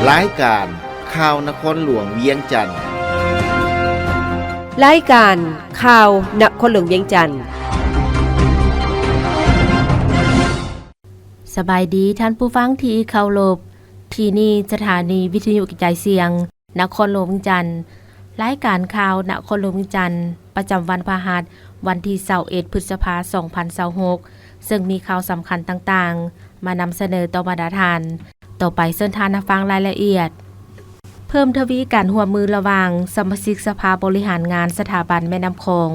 ລາຍການຂ່າວນະຄອນຫຼວງວຽງຈັນ. ລາຍການຂ່າວນະຄອນຫຼວງວຽງຈັນ. ສະບາຍດີທ່ານຜູ້ຟັງທີ່ເຄົາລົບ, ທີ່ນີ້ສະຖານີວິທະຍຸກະຈາຍສຽງນະຄອນຫຼວງວຽງຈັນ. ລາຍການຂ່າວນະຄອນຫຼວງວຽງຈັນ ປະຈຳວັນພະຫັດ ວັນທີຊາວເອັດ ພຶດສະພາ ສອງພັນຊາວຫົກ ເຊິ່ງມີຂ່າວສຳຄັນຕ່າງໆ ມານຳສະເໜີຕໍ່ບັນດາທ່ານ. ຕໍ່ໄປເຊີນທ່ານຮັບຟັງລາຍລະອຽດ. ເພີ່ມທະວີການຮ່ວມມືລະຫວ່າງສະມາຊິກສະພາບໍລິຫານງານສະຖາບັນແມ່ນ້ຳຂອງ.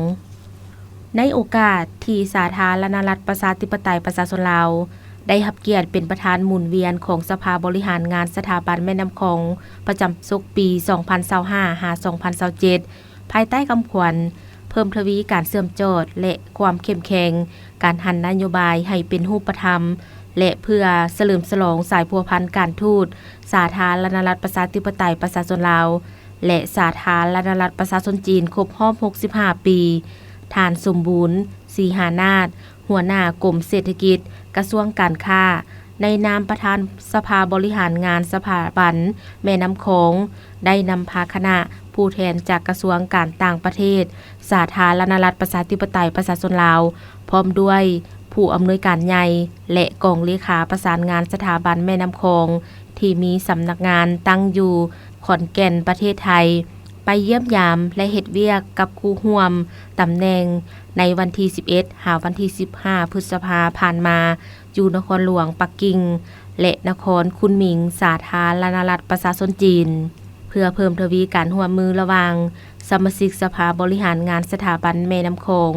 ໃນໂອກາດທີ່ສາທາລະນະລັດປະຊາທິປະໄຕປະຊາຊົນລາວ ໄດ້ຮັບກຽດເປັນປະທານໝູນວຽນຂອງສະພາບໍລິຫານງານສະຖາບັນແມ່ນ້ຳຂອງ ປະຈຳສົກປີ ສອງພັນຊາວຫ້າ ຫາ ສອງພັນຊາວເຈັດ ພາຍໃຕ້ຄຳຂວັນ ເພີ່ມທະວີການເຊື່ອມຈອດ ແລະ ຄວາມເຂັ້ມແຂງ ການຫັນນະໂຍບາຍໃຫ້ເປັນຮູບປະທຳ ແລະ ເພື່ອສະເຫຼີມສະຫຼອງສາຍພົວພັນການທູດສາທາລະນະລັດປະຊາທິປະໄຕປະຊາຊົນລາວ ແລະ ສາທາລະນະລັດປະຊາຊົນຈີນຄົບຮອບຫົກສິບຫ້າປີ, ທ່ານ ສົມບູນ ສີຫານາດ, ຫົວໜ້າກົມເສດຖະກິດ ກະຊວງການຄ້າ, ໃນນາມປະທານສະພາບໍລິຫານງານສະຖາບັນແມ່ນ້ຳຂອງ ໄດ້ນຳພາຄະນະຜູ້ແທນຈາກກະຊວງການຕ່າງປະເທດ ສາທາລະນະລັດປະຊາທິປະໄຕປະຊາຊົນລາວ ພ້ອມດ້ວຍຜູ້ອຳນວຍການໃຫຍ່ ແລະ ກອງເລຂາປະສານງານສະຖາບັນແມ່ນ້ຳຂອງ ທີ່ມີສຳນັກງານຕັ້ງຢູ່ຂອນແກ່ນ ປະເທດໄທ ໄປຢ້ຽມຢາມ ແລະ ເຮັດວຽກກັບຄູ່ຮ່ວມຕຳແໜ່ງ ໃນວັນທີສິບເອັດ ຫາ ວັນທີສິບຫ້າ ພຶດສະພາຜ່ານມາ ຢູ່ນະຄອນຫຼວງປັກກິ່ງ ແລະ ນະຄອນຄຸນໝິງ ສາທາລະນະລັດປະຊາຊົນຈີນ, ເພື່ອເພີ່ມທະວີການຮ່ວມມືລະຫວ່າງສະມາຊິກສະພາບໍລິຫານງານສະຖາບັນແມ່ນ້ຳຂອງ,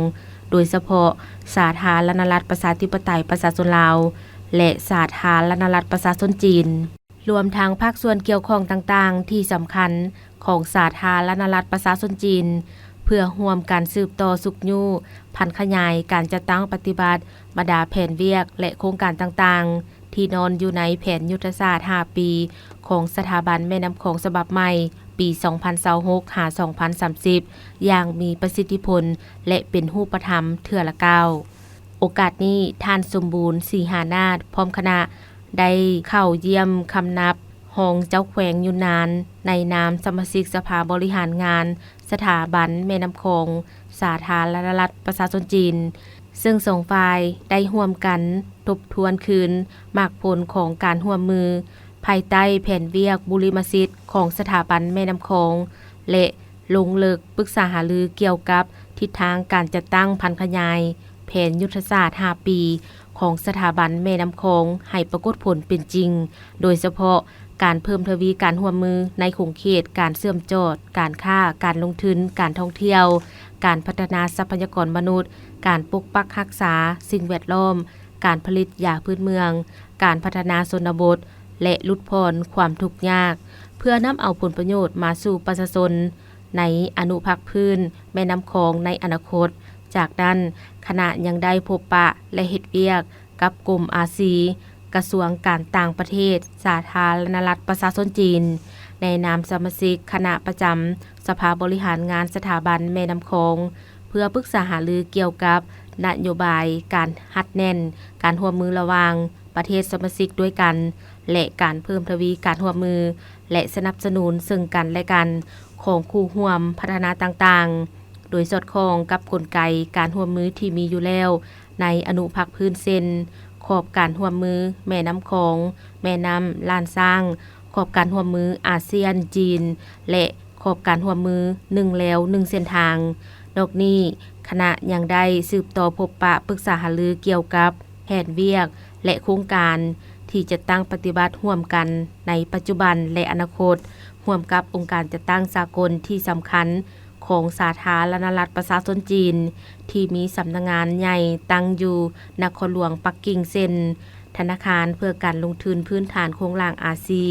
ໂດຍສະເພາະສາທາລະນະລັດປະຊາທິປະໄຕປະຊາຊົນລາວ ແລະ ສາທາລະນະລັດປະຊາຊົນຈີນ, ລວມທັງພາກສ່ວນກ່ຽວຂ້ອງຕ່າງໆທີ່ສຳຄັນຂອງສາທາລະນະລັດປະຊາຊົນຈີນ, ເພື່ອຮ່ວມກັນສືບຕໍ່ຊຸກຍູ້ຜັນຂະຫຍາຍການຈັດຕັ້ງປະຕິບັດບັນດາແຜນວຽກ ແລະ ໂຄງການຕ່າງໆ ທີ່ນອນຢູ່ໃນແຜນຍຸດທະສາດຫ້າປີຂອງສະຖາບັນແມ່ນ້ຳຂອງສະບັບໃໝ່ ປີສອງພັນຊາວຫົກ ຫາ ສອງພັນສາມສິບ ຢ່າງມີປະສິດທິຜົນ ແລະ ເປັນຮູບປະທຳເທື່ອລະກ້າວ. ໂອກາດນີ້, ທ່ານ ສົມບູນ ສີຫານາດ ພ້ອມຄະນະ ໄດ້ເຂົ້າຢ້ຽມຄຳນັບຮອງເຈົ້າແຂວງຍຸນນານ ໃນນາມສະມາຊິກສະພາບໍລິຫານງານສະຖາບັນແມ່ນ້ຳຂອງ ສາທາລະນະລັດປະຊາຊົນຈີນ, ເຊິ່ງສອງຝ່າຍໄດ້ຮ່ວມກັນທົບທວນຄືນໝາກຜົນຂອງການຮ່ວມມື ພາຍໃຕ້ແຜນວຽກບຸລິມະສິດຂອງສະຖາບັນແມ່ນ້ຳຂອງ ແລະ ລົງເລິກປຶກສາຫາລືກ່ຽວກັບທິດທາງການຈັດຕັ້ງຜັນຂະຫຍາຍແຜນຍຸດທະສາດຫ້າປີຂອງສະຖາບັນແມ່ນ້ຳຂອງໃຫ້ປາກົດຜົນເປັນຈິງ, ໂດຍສະເພາະການເພີ່ມທະວີການຮ່ວມມືໃນຂົງເຂດການເຊື່ອມຈອດ, ການຄ້າ, ການລົງທຶນ, ການທ່ອງທ່ຽວ, ການພັດທະນາຊັບພະຍາກອນມະນຸດ, ການປົກປັກຮັກສາສິ່ງແວດລ້ອມ, ການຜະລິດຢາພື້ນເມືອງ, ການພັດທະນາຊົນນະບົດ ແລະ ຫຼຸດຜ່ອນຄວາມທຸກຍາກ, ເພື່ອນຳເອົາຜົນປະໂຫຍດມາສູ່ປະຊາຊົນໃນອະນຸພາກພື້ນແມ່ນ້ຳຂອງໃນອະນາຄົດ. ຈາກນັ້ນ, ຄະນະຍັງໄດ້ພົບປະ ແລະ ເຮັດວຽກກັບກົມອາຊີ, ກະຊວງການຕ່າງປະເທດ ສາທາລະນະລັດປະຊາຊົນຈີນ ໃນນາມສະມາຊິກຄະນະປະຈຳສະພາບໍລິຫານງານສະຖາບັນແມ່ນ້ຳຂອງ ເພື່ອປຶກສາຫາລືກ່ຽວກັບນະໂຍບາຍການຮັດແໜ້ນການຮ່ວມມືລະຫວ່າງປະເທດສະມາຊິກດ້ວຍກັນ ແລະ ການເພີ່ມທະວີການຮ່ວມມື ແລະ ສະໜັບສະໜູນເຊິ່ງກັນ ແລະ ກັນຂອງຄູ່ຮ່ວມພັດທະນາຕ່າງໆ, ໂດຍສອດຄ່ອງກັບກົນໄກການຮ່ວມມືທີ່ມີຢູ່ແລ້ວໃນອະນຸພາກພື້ນ ເຊັ່ນ ຂອບການຮ່ວມມືແມ່ນ້ຳຂອງ, ແມ່ນ້ຳລ້ານຊ້າງ, ຂອບການຮ່ວມມືອາຊຽນ-ຈີນ ແລະ ຂອບການຮ່ວມມືໜຶ່ງແລວໜຶ່ງເສັ້ນທາງ. ນອກນີ້, ຄະນະຍັງໄດ້ສືບຕໍ່ພົບປະປຶກສາຫາລືກ່ຽວກັບແຜນວຽກ ແລະ ໂຄງການທີ່ຈັດຕັ້ງປະຕິບັດຮ່ວມກັນໃນປັດຈຸບັນ ແລະ ອະນາຄົດ, ຮ່ວມກັບອົງການຈັດຕັ້ງສາກົນທີ່ສຳຄັນຂອງສາທາລະນະລັດປະຊາຊົນຈີນ ທີ່ມີສຳນັກງານໃຫຍ່ຕັ້ງຢູ່ນະຄອນຫຼວງປັກກິ່ງ ເຊັ່ນ ທະນາຄານເພື່ອການລົງທຶນພື້ນຖານໂຄງລ່າງອາຊີ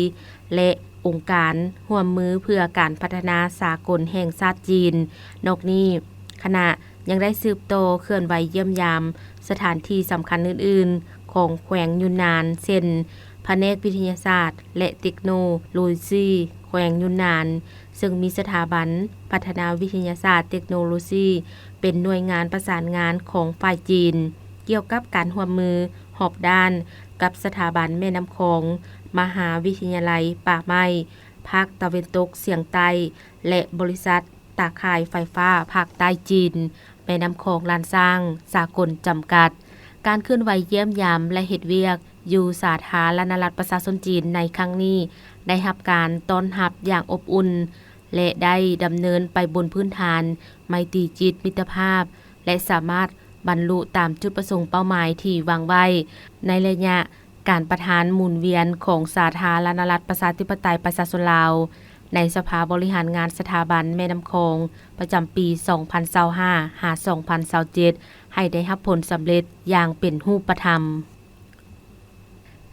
ແລະ ອົງການຮ່ວມມືເພື່ອການພັດທະນາສາກົນແຫ່ງຊາດຈີນ. ນອກນີ້, ຄະນະຍັງໄດ້ສືບຕໍ່ເຄື່ອນໄຫວຢ້ຽມຢາມສະຖານທີ່ສຳຄັນອື່ນໆຂອງແຂວງຍຸນນານ ເຊັ່ນ ພະແນກວິທະຍາສາດ ແລະ ເຕັກໂນໂລຊີແຂວງຍຸນນານ, ເຊິ່ງມີສະຖາບັນພັດທະນາວິທະຍາສາດເຕັກໂນໂລຊີເປັນໜ່ວຍງານປະສານງານຂອງຝ່າຍຈີນ ກ່ຽວກັບການຮ່ວມມືຮອບດ້ານ ກັບສະຖາບັນແມ່ນ້ຳຂອງ ມະຫາວິທະຍາໄລປ່າໄມ້ພາກຕາເວັນຕົກສຽງໃຕ້ ແລະ ບໍລິສັດຕາຂ່າຍໄຟຟ້າພາກໃຕ້ຈີນ ແມ່ນ້ຳຂອງລ້ານຊ້າງສາກົນຈຳກັດ. ການເຄື່ອນໄຫວຢ້ຽມຢາມ ແລະ ເຮັດວຽກຢູ່ສາທາລະນະລັດປະຊາຊົນຈີນໃນຄັ້ງນີ້ ໄດ້ຮັບການຕ້ອນຮັບຢ່າງອົບອຸ່ນ ແລະ ໄດ້ດຳເນີນໄປບົນພື້ນຖານໄມຕີຈິດມິດຕະພາບ ແລະ ສາມາດບັນລຸຕາມຈຸດປະສົງເປົ້າໝາຍທີ່ວາງໄວ້. ໃນໄລຍະການປະທານໝູນວຽນຂອງສາທາລະນະລັດປະຊາທິປະໄຕປະຊາຊົນລາວ ໃນສະພາບໍລິຫານງານສະຖາບັນແມ່ນ້ຳຂອງ ປະຈຳປີສອງພັນຊາວຫ້າ ຫາ ສອງພັນຊາວເຈັດ ໃຫ້ໄດ້ຮັບຜົນສຳເລັດຢ່າງເປັນຮູບປະທຳ.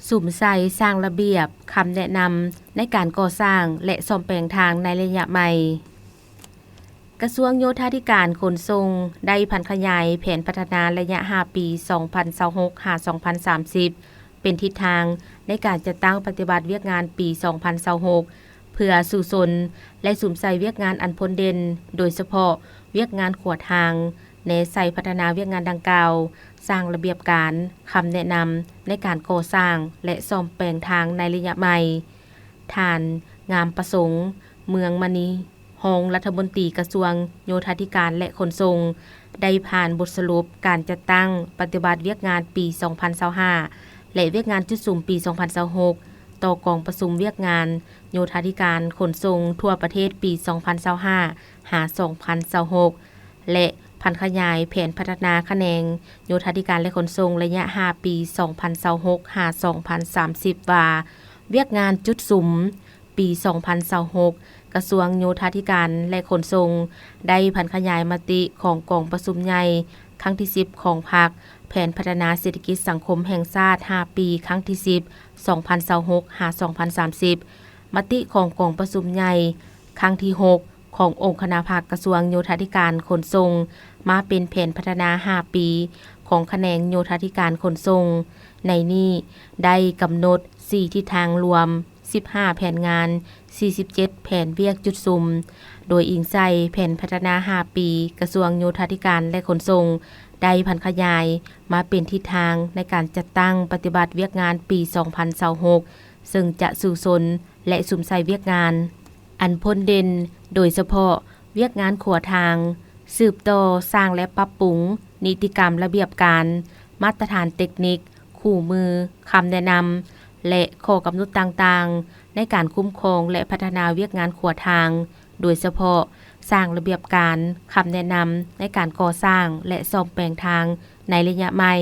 ສຸມໃສ່ສ້າງລະບຽບຄຳແນະນຳໃນການກໍ່ສ້າງ ແລະ ສ້ອມແປງທາງໃນໄລຍະໃໝ່. ກະຊວງໂຍທາທິການຂົນສົ່ງ ໄດ້ຜັນຂະຫຍາຍແຜນພັດທະນາໄລຍະຫ້າປີ ສອງພັນຊາວຫົກ ຫາ ສອງພັນສາມສິບ ເປັນທິດທາງໃນການຈັດຕັ້ງປະຕິບັດວຽກງານປີສອງພັນຊາວຫົກ ເພື່ອສູ້ຊົນ ແລະ ສຸມໃສ່ວຽກງານອັນພົ້ນເດັ່ນ, ໂດຍສະເພາະວຽກງານຂົວທາງ, ແນໃສ່ພັດທະນາວຽກງານດັ່ງກ່າວ, ສ້າງລະບຽບການ, ຄຳແນະນຳໃນການກໍ່ສ້າງ ແລະ ສ້ອມແປງທາງໃນໄລຍະໃໝ່. ທ່ານ ງາມປະສົງ ເມືອງມະນີ ຮອງລັດຖະມົນຕີກະຊວງໂຍທາທິການ ແລະ ຂົນສົ່ງ ໄດ້ຜ່ານບົດສະຫຼຸບການຈັດຕັ້ງປະຕິບັດວຽກງານປີສອງພັນຊາວຫ້າ ແລະ ວຽກງານຈຸດສຸມປີສອງພັນຊາວຫົກ ຕໍ່ກອງປະຊຸມວຽກງານໂຍທາທິການຂົນສົ່ງທົ່ວປະເທດປີສອງພັນຊາວຫ້າ ຫາ ສອງພັນຊາວຫົກ ແລະ ຜັນຂະຫຍາຍແຜນພັດທະນາຂະແໜງໂຍທາທິການ ແລະ ຂົນສົ່ງໄລຍະຫ້າປີ ສອງພັນຊາວຫົກ ຫາ ສອງພັນສາມສິບ ວ່າ ວຽກງານຈຸດສຸມ ປີສອງພັນຊາວຫົກ ກະຊວງໂຍທາທິການ ແລະ ຂົນສົ່ງ ໄດ້ຜັນຂະຫຍາຍມະຕິຂອງກອງປະຊຸມໃຫຍ່ຄັ້ງທີສິບຂອງພັກ ແຜນພັດທະນາເສດຖະກິດສັງຄົມແຫ່ງຊາດຫ້າປີ ຄັ້ງທີສິບ ສອງພັນຊາວຫົກ ຫາ ສອງພັນສາມສິບ, ມະຕິຂອງກອງປະຊຸມໃຫຍ່ຄັ້ງທີຫົກຂອງອົງຄະນະພັກກະຊວງໂຍທາທິການຂົນສົ່ງ ມາເປັນແຜນພັດທະນາຫ້າປີຂອງຂະແໜງໂຍທາທິການຂົນສົ່ງ. ໃນນີ້ໄດ້ກຳນົດສີ່ທິດທາງລວມ, ສິບຫ້າແຜນງານ, ສີ່ສິບເຈັດແຜນວຽກຈຸດສຸມ, ໂດຍອີງໃສ່ແຜນພັດທະນາຫ້າປີ ກະຊວງໂຍທາທິການ ແລະ ຂົນສົ່ງ ໄດ້ຜັນຂະຫຍາຍມາເປັນທິດທາງໃນການຈັດຕັ້ງປະຕິບັດວຽກງານປີສອງພັນຊາວຫົກ ເຊິ່ງຈະສູ້ຊົນ ແລະ ສຸມໃສ່ວຽກງານອັນພົ້ນເດັ່ນ, ໂດຍສະເພາະວຽກງານຂົວທາງ, ສືບຕໍ່ສ້າງ ແລະ ປັບປຸງນິຕິກຳລະບຽບການ, ມາດຕະຖານເຕັກນິກ, ຄູ່ມື, ຄຳແນະນຳ ແລະ ຂໍ້ກຳນົດຕ່າງໆ ໃນການຄຸ້ມຄອງ ແລະ ພັດທະນາວຽກງານຂົວທາງ, ໂດຍສະເພາະສ້າງລະບຽບການ, ຄຳແນະນຳໃນການກໍ່ສ້າງ ແລະ ສ້ອມແປງທາງໃນໄລຍະໃໝ່,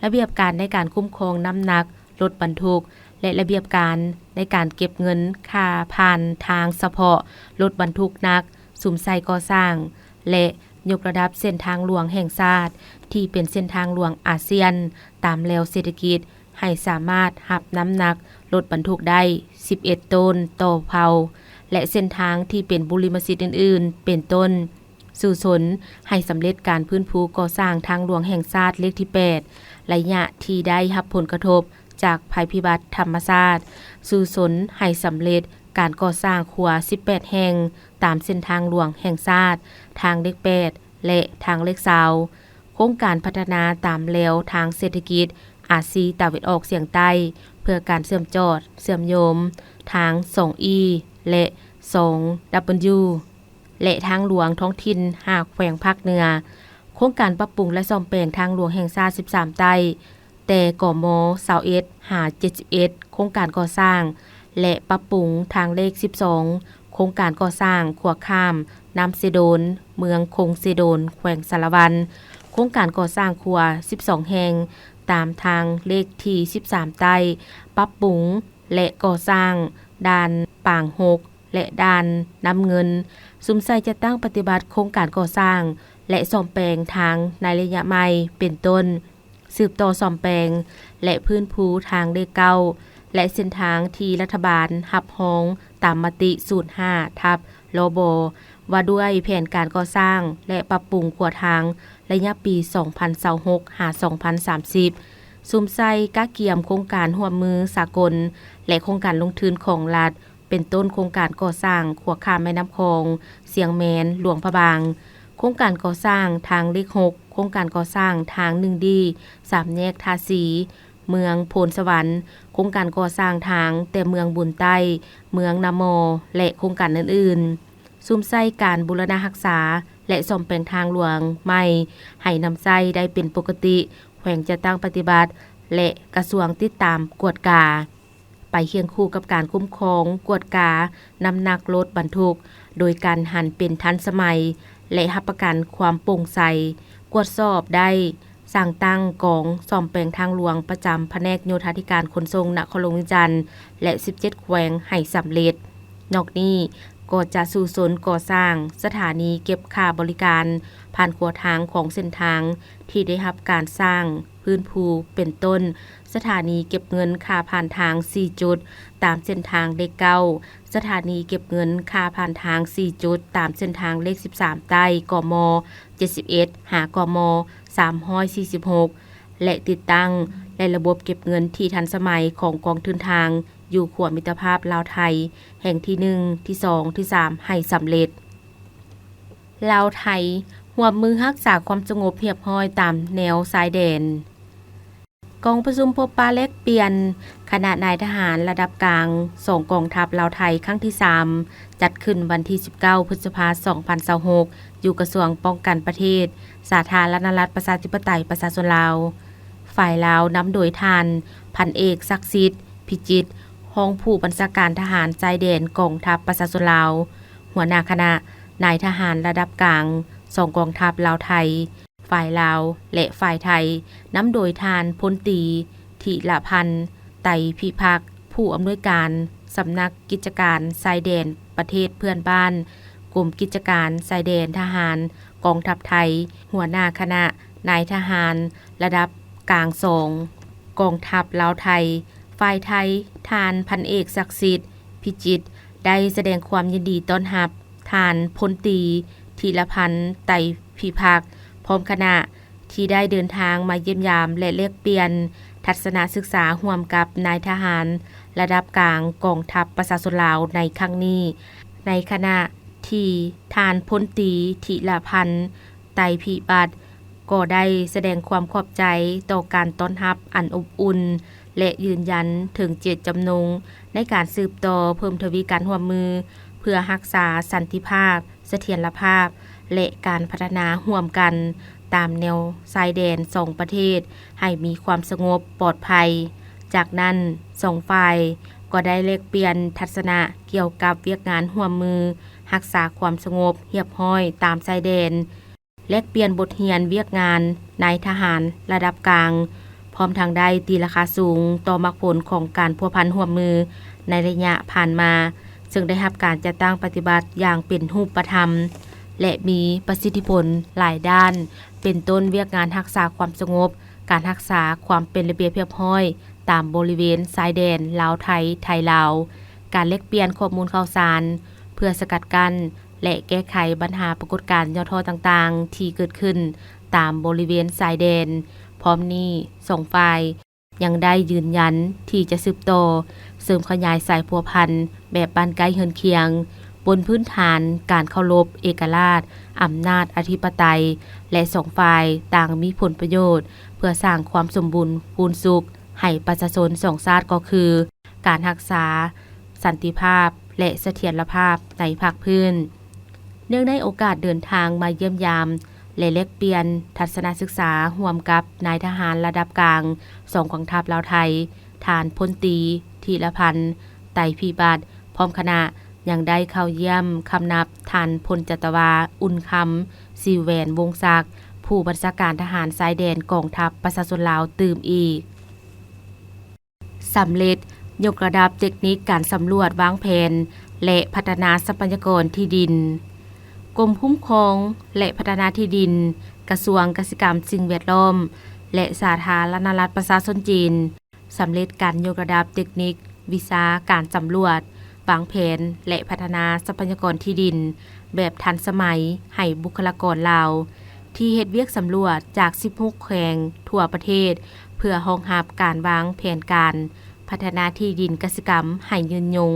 ລະບຽບການໃນການຄຸ້ມຄອງນ້ຳໜັກລົດບັນທຸກ ແລະ ລະບຽບການໃນການເກັບເງິນຄ່າຜ່ານທາງສະເພາະລົດບັນທຸກໜັກ, ສຸມໃສ່ກໍ່ສ້າງ ແລະ ຍົກລະດັບເສັ້ນທາງຫຼວງແຫ່ງຊາດທີ່ເປັນເສັ້ນທາງຫຼວງອາຊຽນຕາມແລວເສດຖະກິດ ໃຫ້ສາມາດຮັບນ້ຳໜັກລົດບັນທຸກໄດ້ສິບເອັດໂຕນຕໍ່ເພົາ ແລະ ເສັ້ນທາງທີ່ເປັນບຸລິມະສິດອື່ນໆ ເປັນຕົ້ນ ສູ້ຊົນໃຫ້ສຳເລັດການຟື້ນຟູກໍ່ສ້າງທາງຫຼວງແຫ່ງຊາດເລກທີແປດ ໄລຍະທີ່ໄດ້ຮັບຜົນກະທົບຈາກໄພພິບັດທຳມະຊາດ, ສູ້ຊົນໃຫ້ສຳເລັດການກໍ່ສ້າງຂົວສິບແປດແຫ່ງຕາມເສັ້ນທາງຫຼວງແຫ່ງຊາດ ທາງເລກແປດ ແລະ ທາງເລກຊາວ, ໂຄງການພັດທະນາຕາມແລວທາງເສດຖະກິດອາຊີຕາເວັນອອກສຽງໃຕ້ ເພື່ອການເຊື່ອມຈອດເຊື່ອມໂຍມທາງສອງອີ ແລະ ສອງດັບເບິນຢູ ແລະ ທາງຫຼວງທ້ອງຖິ່ນຫ້າແຂວງພາກເໜືອ, ໂຄງການປັບປຸງ ແລະ ສ້ອມແປງທາງຫຼວງແຫ່ງຊາດສິບສາມໃຕ້ ແຕ່ ກມ ຊາວເອັດ ຫາ ເຈັດສິບເອັດ ໂຄງການກໍ່ສ້າງ ແລະ ປັບປຸງທາງເລກສິບສອງ ໂຄງການກໍ່ສ້າງຂົວຂ້າມນ້ຳເຊໂດນ ເມືອງຄົງເຊໂດນ ແຂວງສາລະວັນ, ໂຄງການກໍ່ສ້າງຂົວສິບສອງແຫ່ງຕາມທາງເລກທີສິບສາມໃຕ້, ປັບປຸງ ແລະ ກໍ່ສ້າງດ່ານປາງຫົກ ແລະ ດ່ານນ້ຳເງິນ, ສຸມໃສ່ຈັດຕັ້ງປະຕິບັດໂຄງການກໍ່ສ້າງ ແລະ ສ້ອມແປງທາງໃນໄລຍະໃໝ່ ເປັນຕົ້ນ ສືບຕໍ່ສ້ອມແປງ ແລະ ຟື້ນຟູທາງເລກເກົ້າ ແລະ ເສັ້ນທາງທີ່ລັດຖະບານຮັບຮອງຕາມມະຕິສູນຫ້າ ທັບ ລບ ວ່າດ້ວຍແຜນການກໍ່ສ້າງ ແລະ ປັບປຸງຂົວທາງໄລຍະປີສອງພັນຊາວຫົກ ຫາ ສອງພັນສາມສິບ, ສຸມໃສ່ກະກຽມໂຄງການຮ່ວມມືສາກົນ ແລະ ໂຄງການລົງທຶນຂອງລັດ ເປັນຕົ້ນໂຄງການກໍ່ສ້າງຂົວຂ້າມແມ່ນ້ຳຂອງ ຊຽງແມນ ຫຼວງພະບາງ, ໂຄງການກໍ່ສ້າງທາງເລກຫົກ, ໂຄງການກໍ່ສ້າງທາງໜຶ່ງດີ ສາມແຍກທ່າສີ, ເມືອງໂພນສະຫວັນ, ໂຄງການກໍ່ສ້າງທາງແຕ່ເມືອງບຸນໃຕ້, ເມືອງນາມໍ ແລະ ໂຄງການອື່ນໆ. ສຸມໃສ່ການບູລະນະຮັກສາ ແລະ ສ້ອມແປງທາງຫຼວງໃໝ່ໃຫ້ນຳໃຊ້ໄດ້ເປັນປົກກະຕິ, ແຂວງຈັດຕັ້ງປະຕິບັດ ແລະ ກະຊວງຕິດຕາມກວດກາ. ໄປຄຽງຄູ່ກັບການຄຸ້ມຄອງ, ກວດການ້ຳໜັກລົດບັນທຸກ ໂດຍການຫັນເປັນທັນສະໄໝ ແລະ ຮັບປະກັນຄວາມໂປ່ງໃສ, ກວດສອບໄດ້ ສ້າງຕັ້ງກອງສ້ອມແປງທາງຫຼວງປະຈຳພະແນກໂຍທາທິການຂົນສົ່ງນະຄອນຫຼວງວຽງຈັນ ແລະ ສິບເຈັດແຂວງໃຫ້ສຳເລັດ. ນອກນີ້ກໍຈະສູ້ຊົນກໍ່ສ້າງສະຖານີເກັບຄ່າບໍລິການຜ່ານຂົວທາງຂອງເສັ້ນທາງທີ່ໄດ້ຮັບການສ້າງຟື້ນຟູ ເປັນຕົ້ນ ສະຖານີເກັບເງິນຄ່າຜ່ານທາງສີ່ຈຸດ ຕາມເສັ້ນທາງເລກເກົ້າ, ສະຖານີເກັບເງິນຄ່າຜ່ານທາງສີ່ຈຸດ ຕາມເສັ້ນທາງເລກສິບສາມໃຕ້ ກມ ເຈັດສິບເອັດ ຫາ ກມ ສາມຮ້ອຍສີ່ສິບຫົກ ແລະ ຕິດຕັ້ງ ແລະ ລະບົບເກັບເງິນທີ່ທັນສະໄໝຂອງກອງທຶນທາງຢູ່ຂົວມິດຕະພາບລາວໄທ ແຫ່ງທີໜຶ່ງ, ທີສອງ, ທີສາມ ໃຫ້ສຳເລັດ. ລາວໄທຮ່ວມມືຮັກສາຄວາມສະຫງົບຮຽບຮ້ອຍຕາມແນວຊາຍແດນ. ກອງປະຊຸມພົບປະແລກປ່ຽນຄະນະນາຍທະຫານລະດັບກາງສອງກອງທັບລາວໄທຄັ້ງທີສາມ ຈັດຂຶ້ນວັນທີສິບເກົ້າ ພຶດສະພາ ສອງພັນຊາວຫົກ ຢູ່ກະຊວງປ້ອງກັນປະເທດ ສາທາລະນະລັດ ປະຊາທິປະໄຕ ປະຊາຊົນລາວ. ຝ່າຍລາວນຳໂດຍທ່ານ ພັນເອກ ສັກສິດ ພິຈິດ ຮອງຜູ້ບັນຊາການທະຫານຊາຍແດນກອງທັບປະຊາຊົນລາວ, ຫົວໜ້າຄະນະນາຍທະຫານລະດັບກາງສອງກອງທັບລາວໄທ, ຝ່າຍລາວ ແລະ ຝ່າຍໄທ ນຳໂດຍທ່ານ ພົນຕີ ທິລະພັນ ໄຕພິພັກ ຜູ້ອຳນວຍການສຳນັກກິດຈະການຊາຍແດນປະເທດເພື່ອນບ້ານ, ກົມກິດຈະການຊາຍແດນທະຫານກອງທັບໄທ, ຫົວໜ້າຄະນະນາຍທະຫານລະດັບກາງສອງກອງທັບລາວໄທ, ຝ່າຍໄທ, ທ່ານ ພັນເອກ ສັກສິດ ພິຈິດ ໄດ້ສະແດງຄວາມຍິນດີຕ້ອນຮັບທ່ານ ພົນຕີ ທິລະພັນ ໄຕພິພັກ ພ້ອມຄະນະ ທີ່ໄດ້ເດີນທາງມາຢ້ຽມຢາມ ແລະ ແລກປ່ຽນທັດສະນະສຶກສາຮ່ວມກັບນາຍທະຫານລະດັບກາງກອງທັບປະຊາຊົນລາວໃນຄັ້ງນີ້, ໃນຂະນະທີ່ທ່ານ ພົນຕີ ທິລະພັນ ໄຕພິບັດ ກໍໄດ້ສະແດງຄວາມຂອບໃຈຕໍ່ການຕ້ອນຮັບອັນອົບອຸ່ນ ແລະ ຢືນຢັນເຖິງເຈດຈຳນົງໃນການສືບຕໍ່ເພີ່ມທະວີການຮ່ວມມື ເພື່ອຮັກສາສັນຕິພາບ, ສະຖຽນລະພາບ ແລະ ການພັດທະນາຮ່ວມກັນຕາມແນວຊາຍແດນສອງປະເທດໃຫ້ມີຄວາມສະຫງົບປອດໄພ. ຈາກນັ້ນ, ສອງຝ່າຍກໍໄດ້ແລກປ່ຽນທັດສະນະກ່ຽວກັບວຽກງານຮ່ວມມືຮັກສາຄວາມສະຫງົບຮຽບຮ້ອຍຕາມຊາຍແດນ, ແລກປ່ຽນບົດຮຽນວຽກງານນາຍທະຫານລະດັບກາງ, ພ້ອມທັງໄດ້ຕີລາຄາສູງຕໍ່ໝາກຜົນຂອງການພົວພັນຮ່ວມມືໃນໄລຍະຜ່ານມາ, ເຊິ່ງໄດ້ຮັບການຈັດຕັ້ງປະຕິບັດຢ່າງເປັນຮູບປະທຳ ແລະ ມີປະສິດທິຜົນຫຼາຍດ້ານ, ເປັນຕົ້ນວຽກງານຮັກສາຄວາມສະຫງົບ, ການຮັກສາຄວາມເປັນລະບຽບຮຽບຮ້ອຍຕາມບໍລິເວນຊາຍແດນລາວໄທ, ໄທລາວ, ການແລກປ່ຽນຂໍ້ມູນຂ່າວສານ ເພື່ອສະກັດກັ້ນ ແລະ ແກ້ໄຂບັນຫາປາກົດການຫຍໍ້ທໍ້ຕ່າງໆທີ່ເກີດຂຶ້ນຕາມບໍລິເວນຊາຍແດນ. ພ້ອມນີ້, ສອງຝ່າຍຍັງໄດ້ຢືນຢັນທີ່ຈະສືບຕໍ່ເສີມຂະຫຍາຍສາຍພົວພັນແບບບ້ານໃກ້ເຮືອນຄຽງ, ບົນພື້ນຖານການເຄົາລົບເອກະລາດ, ອຳນາດອະທິປະໄຕ ແລະ ສອງຝ່າຍຕ່າງມີຜົນປະໂຫຍດເພື່ອສ້າງຄວາມສົມບູນພູນສຸກໃຫ້ປະຊາຊົນສອງຊາດ ກໍຄື ການຮັກສາສັນຕິພາບ ແລະ ສະຖຽນລະພາບໃນພາກພື້ນ. ເນື່ອງໃນໂອກາດເດີນທາງມາຢ້ຽມຢາມ ແລະ ແລກປ່ຽນທັດສະນະສຶກສາຮ່ວມກັບນາຍທະຫານລະດັບກາງສອງກອງທັບລາວໄທ, ທ່ານພົນຕີ ທິລະພັນ ໄຕພິບັດ ພ້ອມຄະນະ ຍັງໄດ້ເຂົ້າຢ້ຽມຄຳນັບທ່ານພົນຈັດຕະວາ ອຸ່ນຄຳ ສີແຫວນວົງສັກ ຜູ້ບັນຊາການທະຫານຊາຍແດນກອງທັບປະຊາຊົນລາວຕື່ມອີກ. ສຳເລັດຍົກລະດັບເຕັກນິກການສຳຫຼວດວາງແຜນ ແລະ ພັດທະນາຊັບພະຍາກອນທີ່ດິນ. ກົມຄຸ້ມຄອງ ແລະ ພັດທະນາທີ່ດິນ, ກະຊວງກະສິກຳ, ສິ່ງແວດລ້ອມ ແລະ ສາທາລະນະລັດປະຊາຊົນຈີນ ສຳເລັດການຍົກລະດັບເຕັກນິກວິຊາການສຳຫຼວດ, ວາງແຜນ ແລະ ພັດທະນາຊັບພະຍາກອນທີ່ດິນແບບທັນສະໄໝໃຫ້ບຸກຄະລາກອນລາວ ທີ່ເຮັດວຽກສຳຫຼວດຈາກສິບຫົກແຂວງທົ່ວປະເທດ ເພື່ອຮອງຮັບການວາງແຜນການພັດທະນາທີ່ດິນກະສິກຳໃຫ້ຍືນຍົງ,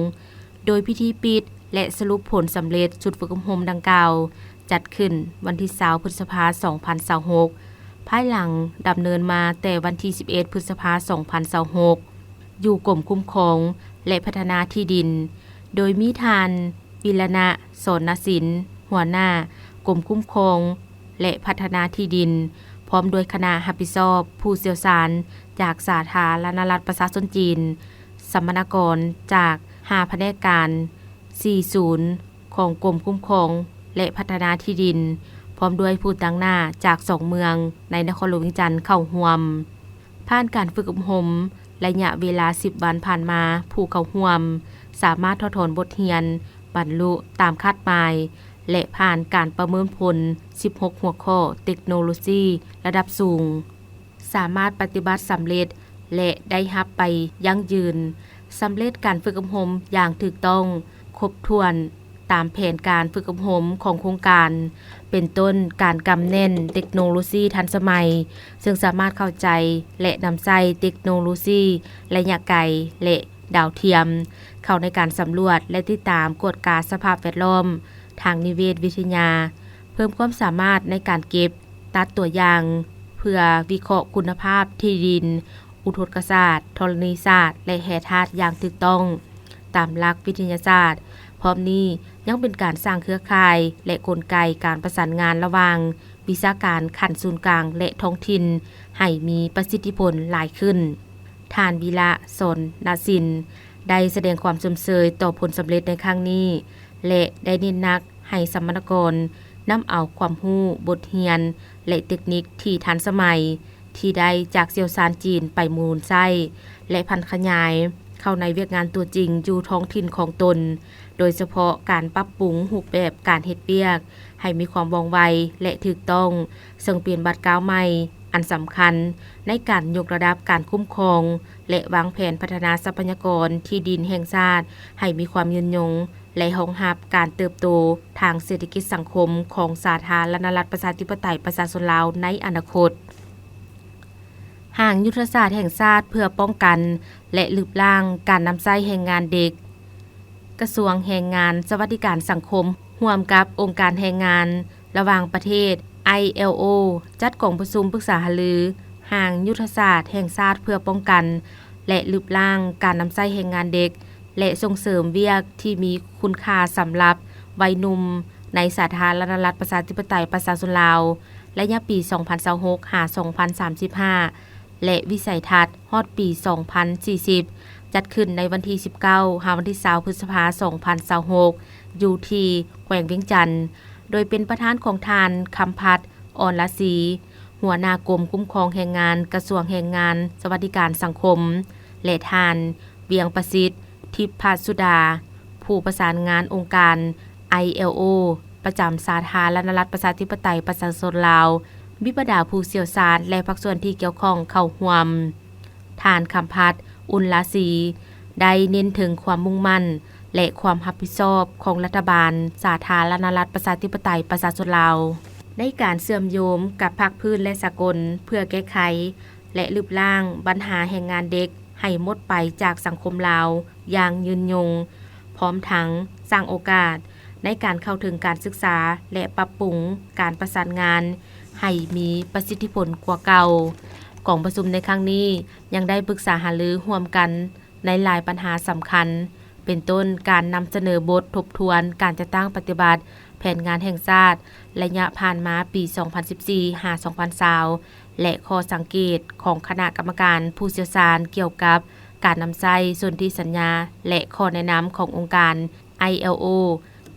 ໂດຍພິທີປິດ ແລະ ສະຫຼຸບຜົນສຳເລັດຊຸດຝຶກອົບຮົມດັ່ງກ່າວ ຈັດຂຶ້ນວັນທີຊາວ ພຶດສະພາ ສອງພັນຊາວຫົກ. ພາຍຫຼັງດຳເນີນມາແຕ່ວັນທີສິບເອັດ ພຶດສະພາ ສອງພັນຊາວຫົກ ຢູ່ກົມຄຸ້ມຄອງ ແລະ ພັດທະນາທີ່ດິນ ໂດຍມີທ່ານ ວິລະນະ ສອນນະສິນ ຫົວໜ້າກົມຄຸ້ມຄອງ ແລະ ພັດທະນາທີ່ດິນ ພ້ອມດ້ວຍຄະນະຮັບຜິດຊອບ ຜູ້ຊ່ຽວຊານຈາກສາທາລະນະລັດປະຊາຊົນຈີນ, ສຳມະນາກອນຈາກຫ້າພະແນກການ ສີ່ສູນ ຂອງກົມຄຸ້ມຄອງ ແລະ ພັດທະນາທີ່ດິນ ພ້ອມດ້ວຍຜູ້ຕາງໜ້າຈາກສອງເມືອງໃນນະຄອນຫຼວງວຽງຈັນເຂົ້າຮ່ວມ. ຜ່ານການຝຶກອົບຮົມໄລຍະເວລາສິບວັນຜ່ານມາ, ຜູ້ເຂົ້າຮ່ວມສາມາດຖອດຖອນບົດຮຽນ ບັນລຸຕາມຄາດໝາຍ ແລະ ຜ່ານການປະເມີນຜົນສິບຫົກຫົວຂໍ້ເຕັກໂນໂລຊີລະດັບສູງ, ສາມາດປະຕິບັດສຳເລັດ ແລະ ໄດ້ຮັບໃບຢັ້ງຢືນສຳເລັດການຝຶກອົບຮົມຢ່າງຖືກຕ້ອງ, ຄົບຖ້ວນຕາມແຜນການຝຶກອົບຮົມຂອງໂຄງການ, ເປັນຕົ້ນການກຳແໜ້ນເຕັກໂນໂລຊີທັນສະໄໝ, ເຊິ່ງສາມາດເຂົ້າໃຈ ແລະ ນຳໃຊ້ເຕັກໂນໂລຊີໄລຍະໄກ ແລະ ດາວທຽມ ເຂົ້າໃນການສຳຫຼວດ ແລະ ຕິດຕາມກວດກາສະພາບແວດລ້ອມ, ທາງນິເວດວິທະຍາ, ເພີ່ມຄວາມສາມາດໃນການເກັບ ຕັດຕົວຢ່າງເພື່ອວິເຄາະຄຸນນະພາບທີ່ດິນ, ອຸທົກກະສາດ, ທໍລະນີສາດ ແລະ ແຮ່ທາດຢ່າງຖືກຕ້ອງຕາມຫຼັກວິທະຍາສາດ. ພ້ອມນີ້ຍັງເປັນການສ້າງເຄືອຂ່າຍ ແລະ ກົນໄກການປະສານງານລະຫວ່າງວິຊາການຂັ້ນສູນກາງ ແລະ ທ້ອງຖິ່ນໃຫ້ມີປະສິດທິຜົນຫຼາຍຂຶ້ນ. ທ່ານ ວິລະ ສອນນະສິນ ໄດ້ສະແດງຄວາມຊົມເຊີຍຕໍ່ຜົນສຳເລັດໃນຄັ້ງນີ້ ແລະ ໄດ້ເນັ້ນໜັກ ໃຫ້ສຳມະນາກອນນຳເອົາຄວາມຮູ້, ບົດຮຽນ ແລະ ເຕັກນິກທີ່ທັນສະໄໝທີ່ໄດ້ຈາກຊ່ຽວຊານຈີນໄປໝູນໃຊ້ ແລະ ຜັນຂະຫຍາຍເຂົ້າໃນວຽກງານຕົວຈິງຢູ່ທ້ອງຖິ່ນຂອງຕົນ, ໂດຍສະເພາະການປັບປຸງຮູບແບບການເຮັດວຽກໃຫ້ມີຄວາມວ່ອງໄວ ແລະ ຖືກຕ້ອງ, ເຊິ່ງເປັນບາດກ້າວໃໝ່ອັນສຳຄັນໃນການຍົກລະດັບການຄຸ້ມຄອງ ແລະ ວາງແຜນພັດທະນາຊັບພະຍາກອນທີ່ດິນແຫ່ງຊາດໃຫ້ມີຄວາມຍືນຍົງ ແລະ ຮອງຮັບການເຕີບໂຕທາງເສດຖະກິດສັງຄົມຂອງສາທາລະນະລັດປະຊາທິປະໄຕປະຊາຊົນລາວໃນອະນາຄົດ. ຮ່າງຍຸດທະສາດແຫ່ງຊາດເພື່ອປ້ອງກັນ ແລະ ລຶບລ້າງການນຳໃຊ້ແຮງງານເດັກ, ກະຊວງແຮງງານ ສະຫວັດດີການສັງຄົມ ຮ່ວມກັບອົງການແຮງງານລະຫວ່າງປະເທດ ໄອແອລໂອ ຈັດກອງປະຊຸມປຶກສາຫາລືຮ່າງຍຸດທະສາດແຫ່ງຊາດເພື່ອປ້ອງກັນ ແລະ ລຶບລ້າງການນຳໃຊ້ແຮງງານເດັກ ແລະ ສົ່ງເສີມວຽກທີ່ມີຄຸນຄ່າສຳລັບໄວໜຸ່ມໃນສາທາລະນະລັດປະຊາທິປະໄຕປະຊາຊົນລາວ ໄລຍະປີສອງພັນຊາວຫົກ ຫາ ສອງພັນສາມສິບຫ້າ ແລະ ວິໄສທັດຮອດປີສອງພັນສີ່ສິບ ຈັດຂຶ້ນໃນວັນທີສິບເກົ້າ ຫາ ວັນທີຊາວ ພຶດສະພາ ສອງພັນຊາວຫົກ ຢູ່ທີ່ແຂວງວຽງຈັນ ໂດຍເປັນປະທານຂອງທ່ານ ຄຳພັດ ອອນລາສີ ຫົວໜ້າກົມຄຸ້ມຄອງແຮງງານ ກະຊວງແຮງງານ ສະຫວັດດີການສັງຄົມ ແລະ ທ່ານ ວຽງປະສິດ ທິບພະສຸດາ ຜູ້ປະສານງານອົງການ ໄອແອລໂອ ປະຈຳສາທາລະນະລັດປະຊາທິປະໄຕປະຊາຊົນລາວ, ມີບັນດາຜູ້ຊ່ຽວຊານ ແລະ ພາກສ່ວນທີ່ກ່ຽວຂ້ອງເຂົ້າຮ່ວມ. ທ່ານ ຄຳພັດ ອຸນລາສີ ໄດ້ເນັ້ນເຖິງຄວາມມຸ່ງໝັ້ນ ແລະ ຄວາມຮັບຜິດຊອບຂອງລັດຖະບານສາທາລະນະລັດປະຊາທິປະໄຕປະຊາຊົນລາວ ໃນການເຊື່ອມໂຍງກັບພາກພື້ນ ແລະ ສາກົນ ເພື່ອແກ້ໄຂ ແລະ ລຶບລ້າງບັນຫາແຮງງານເດັກໃຫ້ໝົດໄປຈາກສັງຄົມລາວຢ່າງຍືນຍົງ, ພ້ອມທັງສ້າງໂອກາດໃນການເຂົ້າເຖິງການສຶກສາ ແລະ ປັບປຸງການປະສານງານໃຫ້ມີປະສິດທິຜົນກວ່າເກົ່າ. ກອງປະຊຸມໃນຄັ້ງນີ້ຍັງໄດ້ປຶກສາຫາລືຮ່ວມກັນໃນຫຼາຍບັນຫາສຳຄັນ, ເປັນຕົ້ນການນຳສະເໜີບົດທົບທວນການຈັດຕັ້ງປະຕິບັດແຜນງານແຫ່ງຊາດໄລຍະຜ່ານມາປີສອງພັນສິບສີ່ ຫາ ສອງພັນຊາວ ແລະ ຂໍ້ສັງເກດຂອງຄະນະກຳມະການຜູ້ຊ່ຽວຊານກ່ຽວກັບການນຳໃຊ້ສົນທິສັນຍາ ແລະ ຂໍ້ແນະນຳຂອງອົງການ ໄອແອລໂອ,